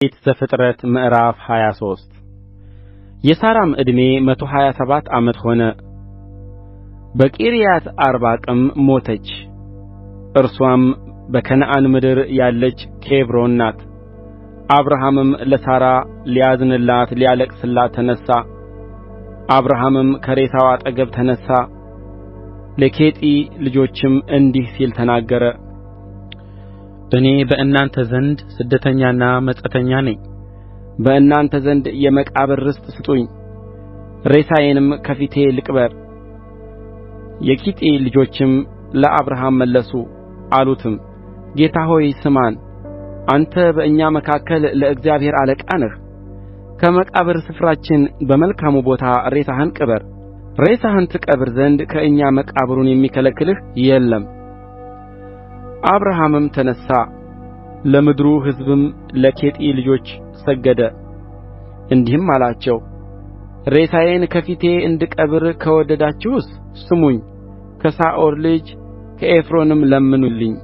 ኦሪት ዘፍጥረት ምዕራፍ 23 የሣራም ዕድሜ 127 ዓመት ሆነ፣ በቂርያትአርባቅም ሞተች። እርስዋም በከነዓን ምድር ያለች ኬብሮን ናት። አብርሃምም ለሣራ ሊያዝንላት ሊያለቅስላት ተነሣ። አብርሃምም ከሬሳው አጠገብ ተነሣ፣ ለኬጢ ልጆችም እንዲህ ሲል ተናገረ። እኔ በእናንተ ዘንድ ስደተኛና መጻተኛ ነኝ። በእናንተ ዘንድ የመቃብር ርስት ስጡኝ፣ ሬሳዬንም ከፊቴ ልቅበር። የኬጢ ልጆችም ለአብርሃም መለሱ አሉትም፣ ጌታ ሆይ ስማን፣ አንተ በእኛ መካከል ለእግዚአብሔር አለቃ ነህ። ከመቃብር ስፍራችን በመልካሙ ቦታ ሬሳህን ቅበር። ሬሳህን ትቀብር ዘንድ ከእኛ መቃብሩን የሚከለክልህ የለም። አብርሃምም ተነሣ፣ ለምድሩ ሕዝብም ለኬጢ ልጆች ሰገደ፣ እንዲህም አላቸው፦ ሬሳዬን ከፊቴ እንድቀብር ከወደዳችሁስ ስሙኝ፣ ከሰዓር ልጅ ከኤፍሮንም ለምኑልኝ።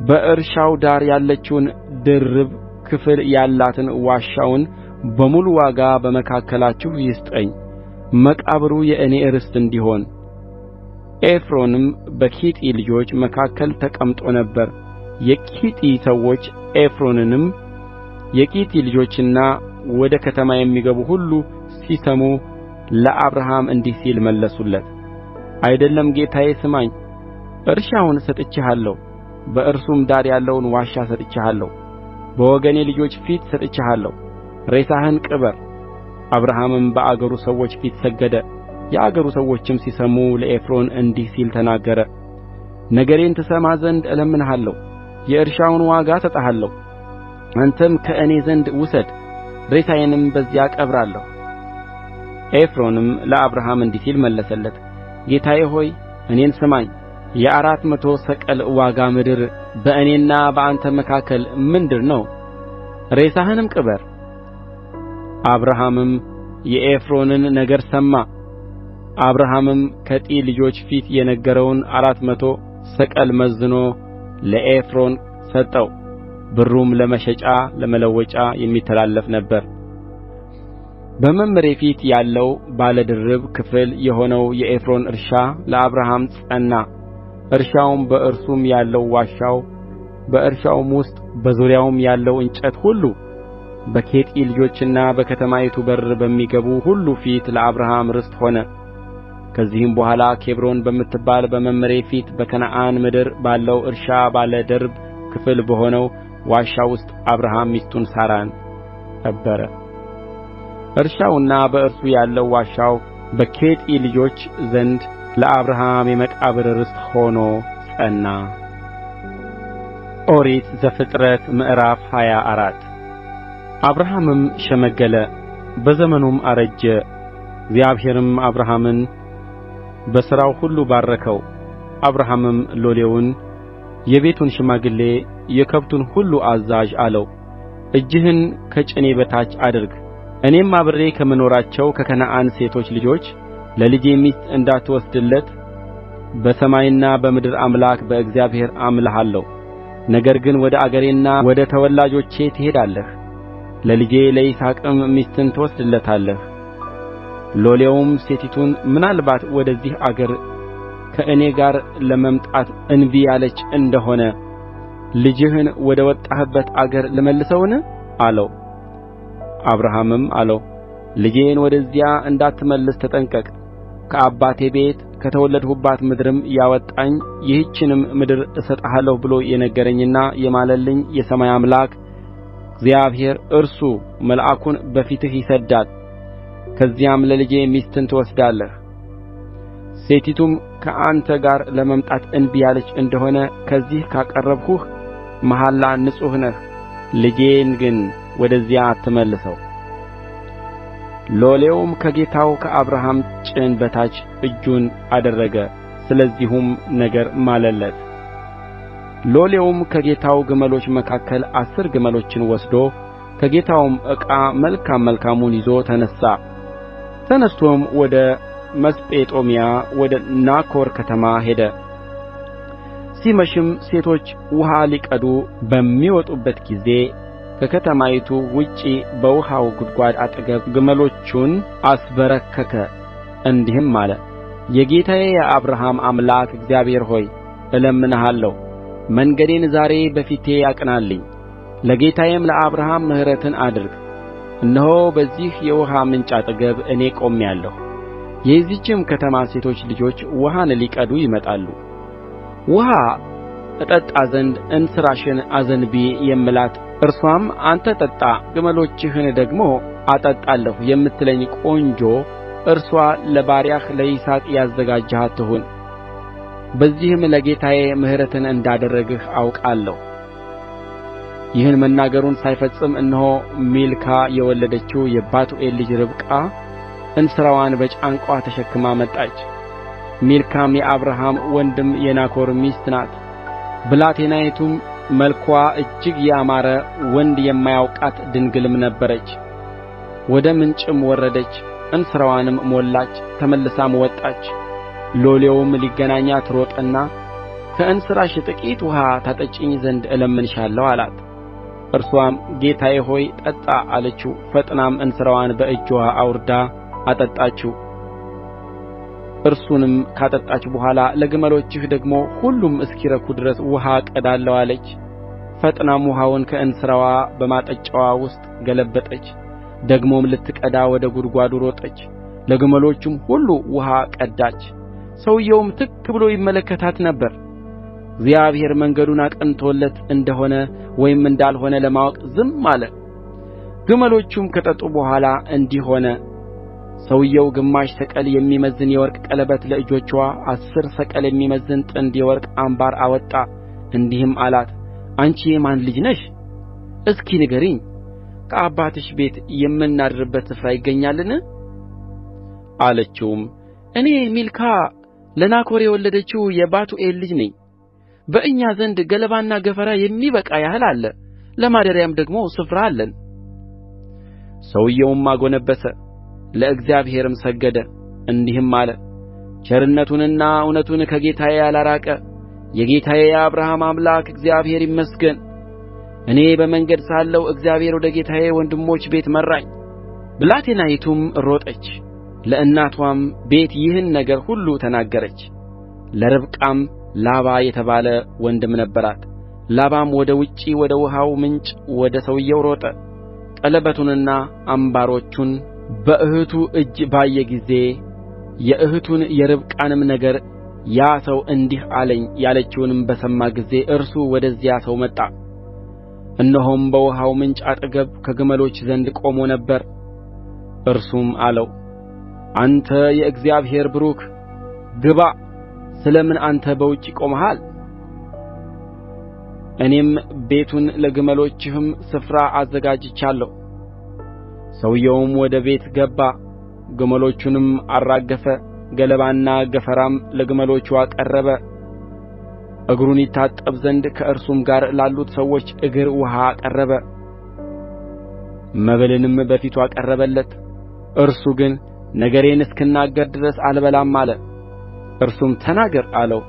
በእርሻው ዳር ያለችውን ድርብ ክፍል ያላትን ዋሻውን በሙሉ ዋጋ በመካከላችሁ ይስጠኝ፣ መቃብሩ የእኔ ርስት እንዲሆን። ኤፍሮንም በኬጢ ልጆች መካከል ተቀምጦ ነበር። የኬጢ ሰዎች ኤፍሮንንም የኬጢ ልጆችና ወደ ከተማ የሚገቡ ሁሉ ሲሰሙ ለአብርሃም እንዲህ ሲል መለሱለት፣ አይደለም ጌታዬ ስማኝ፣ እርሻውን ሰጥቼሃለሁ፣ በእርሱም ዳር ያለውን ዋሻ ሰጥቼሃለሁ፣ በወገኔ ልጆች ፊት ሰጥቼሃለሁ፣ ሬሳህን ቅበር። አብርሃምም በአገሩ ሰዎች ፊት ሰገደ። የአገሩ ሰዎችም ሲሰሙ ለኤፍሮን እንዲህ ሲል ተናገረ። ነገሬን ትሰማ ዘንድ እለምንሃለሁ፣ የእርሻውን ዋጋ እሰጥሃለሁ፣ አንተም ከእኔ ዘንድ ውሰድ፣ ሬሳዬንም በዚያ እቀብራለሁ። ኤፍሮንም ለአብርሃም እንዲህ ሲል መለሰለት፣ ጌታዬ ሆይ እኔን ስማኝ። የ400 ሰቅል ዋጋ ምድር በእኔና በአንተ መካከል ምንድር ነው? ሬሳህንም ቅበር። አብርሃምም የኤፍሮንን ነገር ሰማ። አብርሃምም በኬጢ ልጆች ፊት የነገረውን 400 ሰቅል መዝኖ ለኤፍሮን ሰጠው። ብሩም ለመሸጫ ለመለወጫ የሚተላለፍ ነበረ። በመምሬ ፊት ያለው ባለ ድርብ ክፍል የሆነው የኤፍሮን እርሻ ለአብርሃም ጸና። እርሻውም በእርሱም ያለው ዋሻው በእርሻውም ውስጥ በዙሪያውም ያለው እንጨት ሁሉ በኬጢ ልጆችና በከተማይቱ በር በሚገቡ ሁሉ ፊት ለአብርሃም ርስት ሆነ። ከዚህም በኋላ ኬብሮን በምትባል በመምሬ ፊት በከነዓን ምድር ባለው እርሻ ባለ ድርብ ክፍል በሆነው ዋሻ ውስጥ አብርሃም ሚስቱን ሣራን ቀበረ። እርሻውና በእርሱ ያለው ዋሻው በኬጢ ልጆች ዘንድ ለአብርሃም የመቃብር ርስት ሆኖ ጸና። ኦሪት ዘፍጥረት ምዕራፍ 24 አብርሃምም ሸመገለ፣ በዘመኑም አረጀ። እግዚአብሔርም አብርሃምን በሥራው ሁሉ ባረከው። አብርሃምም ሎሌውን የቤቱን ሽማግሌ የከብቱን ሁሉ አዛዥ አለው፣ እጅህን ከጭኔ በታች አድርግ፣ እኔም አብሬ ከምኖራቸው ከከነዓን ሴቶች ልጆች ለልጄ ሚስት እንዳትወስድለት በሰማይና በምድር አምላክ በእግዚአብሔር አምልሃለሁ። ነገር ግን ወደ አገሬና ወደ ተወላጆቼ ትሄዳለህ፣ ለልጄ ለይስሐቅም ሚስትን ትወስድለታለህ። ሎሌውም ሴቲቱን ምናልባት ወደዚህ አገር ከእኔ ጋር ለመምጣት እንቢ ያለች እንደ ሆነ ልጅህን ወደ ወጣህበት አገር ልመልሰውን? አለው። አብርሃምም አለው፣ ልጄን ወደዚያ እንዳትመልስ ተጠንቀቅ። ከአባቴ ቤት ከተወለድሁባት ምድርም ያወጣኝ ይህችንም ምድር እሰጥሃለሁ ብሎ የነገረኝና የማለልኝ የሰማይ አምላክ እግዚአብሔር እርሱ መልአኩን በፊትህ ይሰድዳል፣ ከዚያም ለልጄ ሚስትን ትወስዳለህ። ሴቲቱም ከአንተ ጋር ለመምጣት እንቢ ያለች እንደ ሆነ ከዚህ ካቀረብሁህ መሐላ ንጹሕ ነህ፣ ልጄን ግን ወደዚያ አትመልሰው። ሎሌውም ከጌታው ከአብርሃም ጭን በታች እጁን አደረገ፣ ስለዚሁም ነገር ማለለት። ሎሌውም ከጌታው ግመሎች መካከል 10 ግመሎችን ወስዶ ከጌታውም ዕቃ መልካም መልካሙን ይዞ ተነሣ። ተነሥቶም ወደ መስጴጦምያ ወደ ናኮር ከተማ ሄደ። ሲመሽም ሴቶች ውኃ ሊቀዱ በሚወጡበት ጊዜ ከከተማይቱ ውጭ በውኃው ጕድጓድ አጠገብ ግመሎቹን አስበረከከ። እንዲህም አለ፦ የጌታዬ የአብርሃም አምላክ እግዚአብሔር ሆይ እለምንሃለሁ፣ መንገዴን ዛሬ በፊቴ አቅናልኝ፣ ለጌታዬም ለአብርሃም ምሕረትን አድርግ። እነሆ በዚህ የውኃ ምንጭ አጠገብ እኔ ቆሜአለሁ፣ የዚህችም ከተማ ሴቶች ልጆች ውኃን ሊቀዱ ይመጣሉ። ውኃ እጠጣ ዘንድ እንስራሽን አዘንብዪ የምላት እርስዋም አንተ ጠጣ ግመሎችህን ደግሞ አጠጣለሁ የምትለኝ ቆንጆ እርስዋ ለባሪያህ ለይስሐቅ ያዘጋጀሃት ትሁን። በዚህም ለጌታዬ ምሕረትን እንዳደረግህ አውቃለሁ። ይህን መናገሩን ሳይፈጽም እነሆ ሚልካ የወለደችው የባቱኤል ልጅ ርብቃ እንስራዋን በጫንቃዋ ተሸክማ መጣች። ሚልካም የአብርሃም ወንድም የናኮር ሚስት ናት። ብላቴናይቱም መልክዋ እጅግ ያማረ ወንድ የማያውቃት ድንግልም ነበረች። ወደ ምንጭም ወረደች፣ እንስራዋንም ሞላች፣ ተመልሳም ወጣች። ሎሌውም ሊገናኛት ሮጠና ከእንስራሽ ጥቂት ውኃ ታጠጪኝ ዘንድ እለምንሻለሁ አላት። እርስዋም ጌታዬ ሆይ ጠጣ አለችው። ፈጥናም እንስራዋን በእጅዋ አውርዳ አጠጣችው። እርሱንም ካጠጣች በኋላ ለግመሎችህ ደግሞ ሁሉም እስኪረኩ ድረስ ውኃ እቀዳለሁ አለች። ፈጥናም ውኃውን ከእንስራዋ በማጠጫው ውስጥ ገለበጠች። ደግሞም ልትቀዳ ወደ ጕድጓዱ ሮጠች፣ ለግመሎቹም ሁሉ ውኃ ቀዳች። ሰውዮውም ትክ ብሎ ይመለከታት ነበር። እግዚአብሔር መንገዱን አቅንቶለት እንደ ሆነ ወይም እንዳልሆነ ለማወቅ ዝም አለ። ግመሎቹም ከጠጡ በኋላ እንዲህ ሆነ፣ ሰውዮው ግማሽ ሰቅል የሚመዝን የወርቅ ቀለበት ለእጆችዋ 10 ሰቅል የሚመዝን ጥንድ የወርቅ አምባር አወጣ። እንዲህም አላት፣ አንቺ የማን ልጅ ነሽ? እስኪ ንገሪኝ፣ ከአባትሽ ቤት የምናድርበት ስፍራ ይገኛልን? አለችውም፣ እኔ ሚልካ ለናኮር የወለደችው የባቱኤል ልጅ ነኝ። በእኛ ዘንድ ገለባና ገፈራ የሚበቃ ያህል አለ፣ ለማደሪያም ደግሞ ስፍራ አለን። ሰውዮውም አጎነበሰ፣ ለእግዚአብሔርም ሰገደ፣ እንዲህም አለ፦ ቸርነቱንና እውነቱን ከጌታዬ ያላራቀ የጌታዬ የአብርሃም አምላክ እግዚአብሔር ይመስገን። እኔ በመንገድ ሳለሁ እግዚአብሔር ወደ ጌታዬ ወንድሞች ቤት መራኝ። ብላቴናይቱም ሮጠች፣ ለእናትዋም ቤት ይህን ነገር ሁሉ ተናገረች። ለርብቃም ላባ የተባለ ወንድም ነበራት። ላባም ወደ ውጭ ወደ ውኃው ምንጭ ወደ ሰውዮው ሮጠ። ቀለበቱንና አምባሮቹን በእኅቱ እጅ ባየ ጊዜ የእኅቱን የርብቃንም ነገር ያ ሰው እንዲህ አለኝ ያለችውን በሰማ ጊዜ እርሱ ወደዚያ ሰው መጣ። እነሆም በውኃው ምንጭ አጠገብ ከግመሎች ዘንድ ቆሞ ነበር። እርሱም አለው፣ አንተ የእግዚአብሔር ቡሩክ፣ ግባ፣ ስለ ምን አንተ በውጭ ቆመሃል? እኔም ቤቱን ለግመሎችህም ስፍራ አዘጋጅቻለሁ። ሰውዮውም ወደ ቤት ገባ፣ ግመሎቹንም አራገፈ፣ ገለባና ገፈራም ለግመሎቹ አቀረበ። እግሩን ይታጠብ ዘንድ ከእርሱም ጋር ላሉት ሰዎች እግር ውኃ አቀረበ። መብልንም በፊቱ አቀረበለት። እርሱ ግን ነገሬን እስክናገር ድረስ አልበላም አለ። እርሱም ተናገር አለው።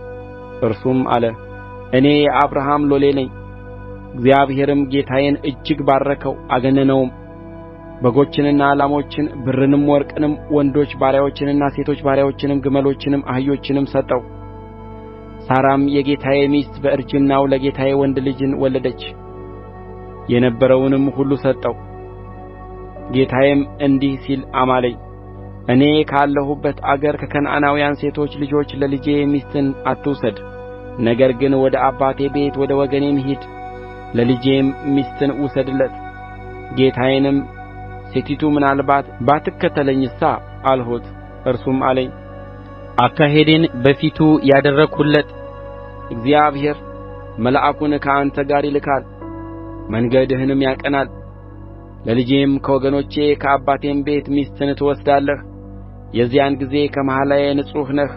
እርሱም አለ፣ እኔ የአብርሃም ሎሌ ነኝ። እግዚአብሔርም ጌታዬን እጅግ ባረከው አገነነውም። በጎችንና ላሞችን፣ ብርንም ወርቅንም፣ ወንዶች ባሪያዎችንና ሴቶች ባሪያዎችንም፣ ግመሎችንም አህዮችንም ሰጠው። ሣራም የጌታዬ ሚስት በእርጅናው ለጌታዬ ወንድ ልጅን ወለደች፣ የነበረውንም ሁሉ ሰጠው። ጌታዬም እንዲህ ሲል አማለኝ፣ እኔ ካለሁበት አገር ከከነዓናውያን ሴቶች ልጆች ለልጄ ሚስትን አትውሰድ። ነገር ግን ወደ አባቴ ቤት ወደ ወገኔም ሂድ፣ ለልጄም ሚስትን ውሰድለት። ጌታዬንም ሴቲቱ ምናልባት ባትከተለኝሳ አልሁት። እርሱም አለኝ፣ አካሄዴን በፊቱ ያደረግሁለት እግዚአብሔር መልአኩን ከአንተ ጋር ይልካል፣ መንገድህንም ያቀናል። ለልጄም ከወገኖቼ ከአባቴም ቤት ሚስትን ትወስዳለህ። የዚያን ጊዜ ከመሐላዬ ንጹሕ ነህ።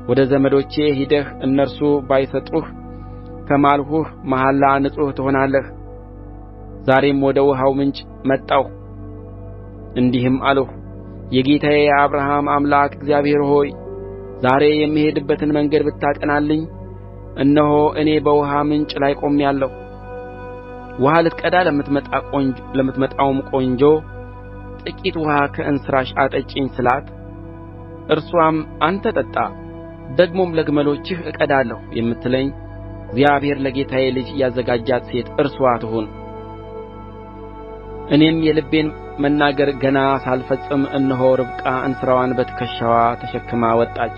ወደ ዘመዶቼ ሄደህ እነርሱ ባይሰጡህ ከማልሁህ መሐላ ንጹሕ ትሆናለህ። ዛሬም ወደ ውኃው ምንጭ መጣሁ፣ እንዲህም አልሁ፣ የጌታዬ የአብርሃም አምላክ እግዚአብሔር ሆይ ዛሬ የምሄድበትን መንገድ ብታቀናልኝ፣ እነሆ እኔ በውኃ ምንጭ ላይ ቆሜአለሁ። ውኃ ልትቀዳ ለምትመጣውም ቆንጆ ጥቂት ውኃ ከእንስራሽ አጠጪኝ ስላት፣ እርስዋም አንተ ጠጣ ደግሞም ለግመሎችህ እቀዳለሁ የምትለኝ እግዚአብሔር ለጌታዬ ልጅ ያዘጋጃት ሴት እርስዋ ትሁን። እኔም የልቤን መናገር ገና ሳልፈጽም እነሆ ርብቃ እንስራዋን በትከሻዋ ተሸክማ ወጣች፣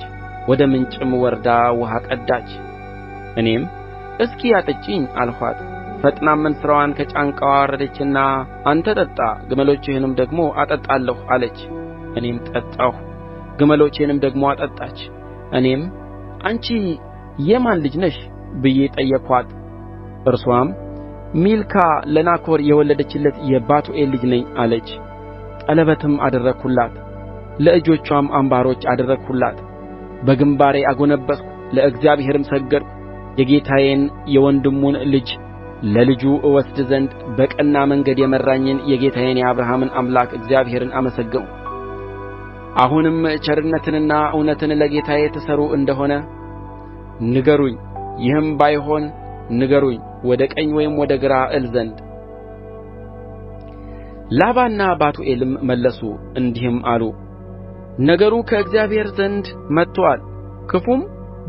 ወደ ምንጭም ወርዳ ውኃ ቀዳች። እኔም እስኪ አጠጪኝ አልኋት። ፈጥናም እንስራዋን ከጫንቃዋ አወረደችና አንተ ጠጣ፣ ግመሎችህንም ደግሞ አጠጣለሁ አለች። እኔም ጠጣሁ፣ ግመሎቼንም ደግሞ አጠጣች። እኔም አንቺ የማን ልጅ ነሽ ብዬ ጠየቅኋት። እርስዋም ሚልካ ለናኮር የወለደችለት የባቱኤል ልጅ ነኝ አለች። ቀለበትም አደረግሁላት፣ ለእጆችዋም አምባሮች አደረግሁላት። በግምባሬ አጎነበስሁ፣ ለእግዚአብሔርም ሰገድሁ። የጌታዬን የወንድሙን ልጅ ለልጁ እወስድ ዘንድ በቀና መንገድ የመራኝን የጌታዬን የአብርሃምን አምላክ እግዚአብሔርን አመሰገንሁ። አሁንም ቸርነትንና እውነትን ለጌታዬ ትሠሩ እንደ ሆነ ንገሩኝ፣ ይህም ባይሆን ንገሩኝ፣ ወደ ቀኝ ወይም ወደ ግራ እል ዘንድ። ላባና ባቱኤልም መለሱ እንዲህም አሉ፣ ነገሩ ከእግዚአብሔር ዘንድ መጥቶአል፣ ክፉም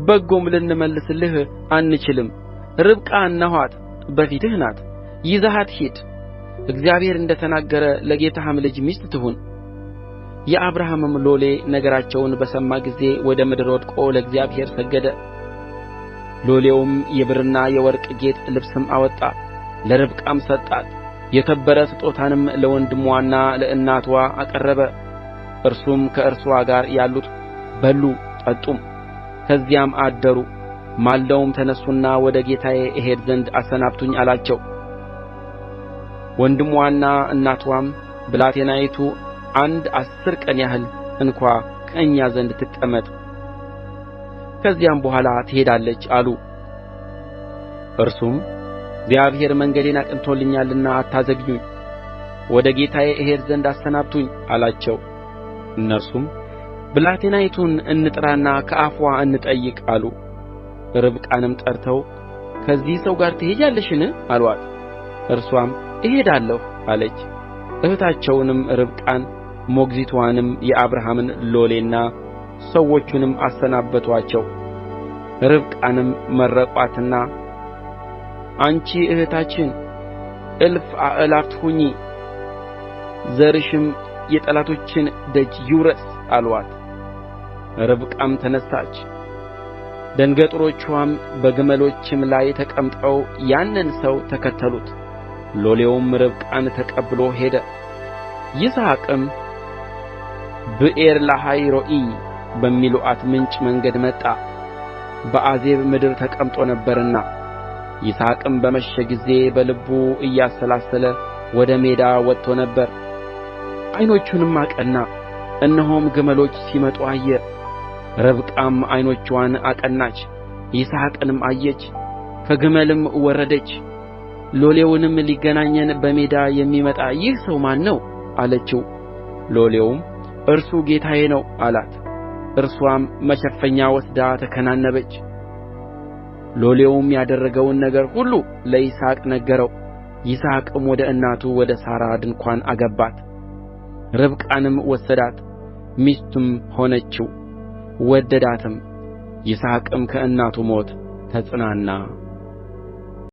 በጎም ልንመልስልህ አንችልም። ርብቃ እነኋት በፊትህ ናት፣ ይዘሃት ሂድ፣ እግዚአብሔር እንደ ተናገረ ለጌታህም ልጅ ሚስት ትሁን። የአብርሃምም ሎሌ ነገራቸውን በሰማ ጊዜ ወደ ምድር ወድቆ ለእግዚአብሔር ሰገደ። ሎሌውም የብርና የወርቅ ጌጥ ልብስም አወጣ፣ ለርብቃም ሰጣት። የከበረ ስጦታንም ለወንድምዋና ለእናትዋ አቀረበ። እርሱም ከእርስዋ ጋር ያሉት በሉ ጠጡም፣ ከዚያም አደሩ። ማልደውም ተነሡና ወደ ጌታዬ እሄድ ዘንድ አሰናብቱኝ አላቸው። ወንድምዋና እናትዋም ብላቴናይቱ አንድ አሥር ቀን ያህል እንኳ ከእኛ ዘንድ ትቀመጥ፣ ከዚያም በኋላ ትሄዳለች አሉ። እርሱም እግዚአብሔር መንገዴን አቅንቶልኛልና አታዘግዩኝ፣ ወደ ጌታዬ እሄድ ዘንድ አሰናብቱኝ አላቸው። እነርሱም ብላቴናይቱን እንጥራና ከአፍዋ እንጠይቅ አሉ። ርብቃንም ጠርተው ከዚህ ሰው ጋር ትሄጃለሽን አሉአት። እርስዋም እሄዳለሁ አለች። እኅታቸውንም ርብቃን ሞግዚትዋንም የአብርሃምን ሎሌና ሰዎቹንም አሰናበቱአቸው። ርብቃንም መረቋትና አንቺ እኅታችን እልፍ አእላፋት ሁኚ፣ ዘርሽም የጠላቶችን ደጅ ይውረስ አሉአት። ርብቃም ተነሣች፣ ደንገጥሮችዋም በግመሎችም ላይ ተቀምጠው ያንን ሰው ተከተሉት። ሎሌውም ርብቃን ተቀብሎ ሄደ። ይስሐቅም ብኤርለሃይሮኢ በሚሉአት ምንጭ መንገድ መጣ፣ በአዜብ ምድር ተቀምጦ ነበርና። ይስሐቅም በመሸ ጊዜ በልቡ እያሰላሰለ ወደ ሜዳ ወጥቶ ነበር። ዓይኖቹንም አቀና፣ እነሆም ግመሎች ሲመጡ አየ። ርብቃም ዓይኖችዋን አቀናች፣ ይስሐቅንም አየች፣ ከግመልም ወረደች። ሎሌውንም ሊገናኘን በሜዳ የሚመጣ ይህ ሰው ማን ነው አለችው። ሎሌውም እርሱ ጌታዬ ነው አላት። እርስዋም መሸፈኛ ወስዳ ተከናነበች። ሎሌውም ያደረገውን ነገር ሁሉ ለይስሐቅ ነገረው። ይስሐቅም ወደ እናቱ ወደ ሣራ ድንኳን አገባት። ርብቃንም ወሰዳት፣ ሚስትም ሆነችው፣ ወደዳትም። ይስሐቅም ከእናቱ ሞት ተጽናና።